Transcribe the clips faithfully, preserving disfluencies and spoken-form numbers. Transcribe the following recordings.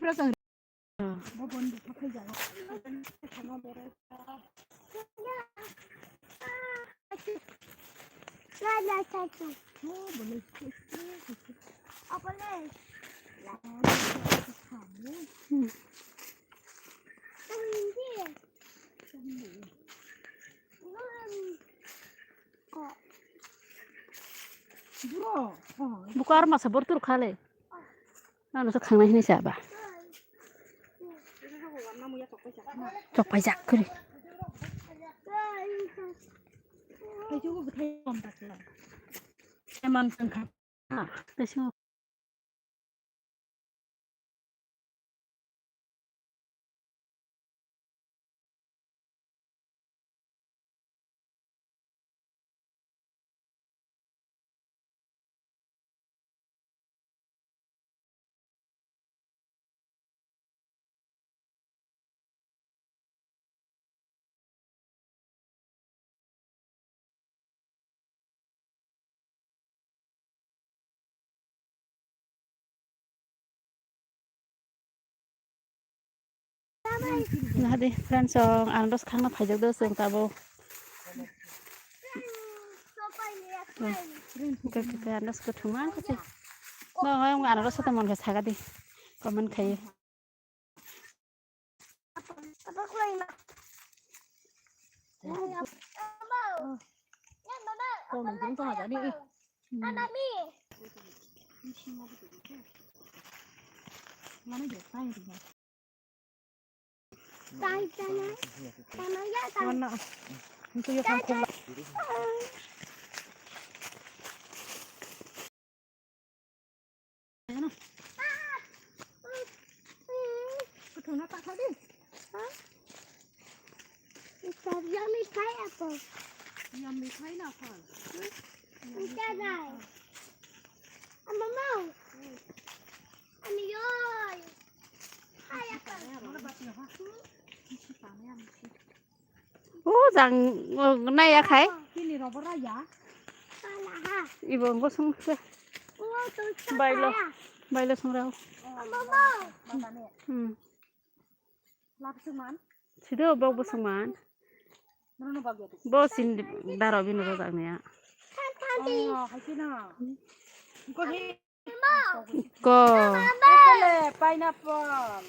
Pura chang. Buko ar masa bortur khale. Ano sa khangnai hinui sa ba. Chokpai jak kri. Eman tangkha. Ah, tei simo. Nahadi friends, ang dos khangna phaijak do chwng tabo. Khe, khe, khe, ang dos kwthwng ma khe. Bo ang dos sa tongmani khe sagadi. Comment khai. Yummy pineapple. Yummy pineapple. Yummy pineapple. Mama. Ani yoi. Pineapple. O jang, o, naiya khai. Ibo wngkha song se. Bailo, bailo song rao. Hmm. Sido bok bosong man. Bo sin daro bini rojak niya. Ko. Pineapple.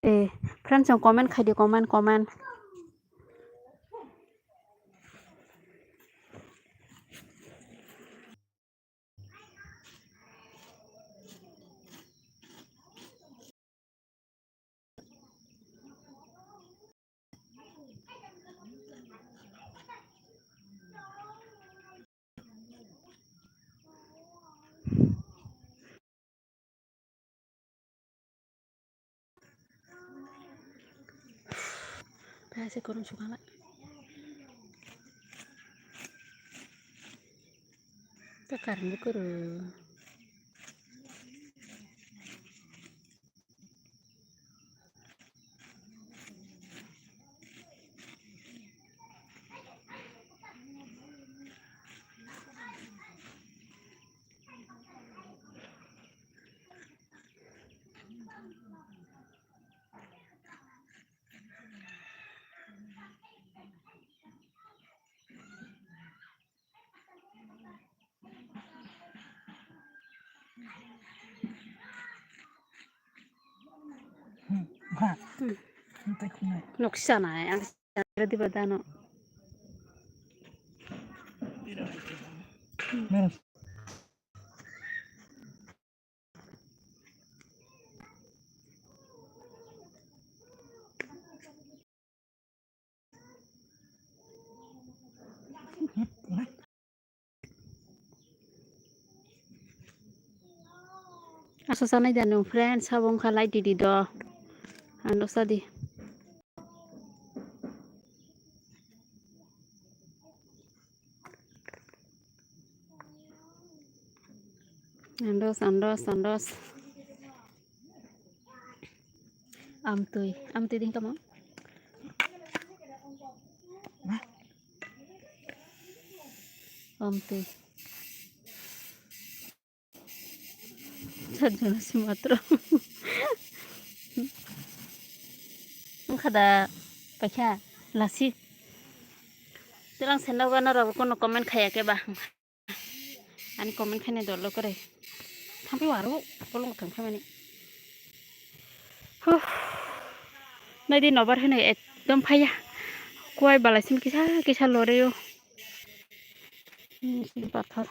Eh, friends, chwng comment khai di, comment, comment. Pha se korom sukhala. Ta karon bo koro. Noksa nai ang ready ba dano. Asa sanai da nung friends, sabo wngkha light didi do. Ano sadi. Andos, andos, andos. Amtwi, amtwi ding tamo. Amtwi. Sajona si matro. Wngkha da paikha lasi. Tilang senda gana rok kono comment khaya ke ba. Ani comment khainai dol lo kwrwi. Thangphai waro bolong thangphai mani. Huh. Naidi nobar hwnwi ekdom phaiya. Kuai balai sim kisa kisa loreo. Hmm, sini pathor.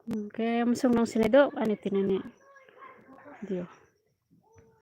Hwnkhe mwswk nang sinai do ani tinani. Dio.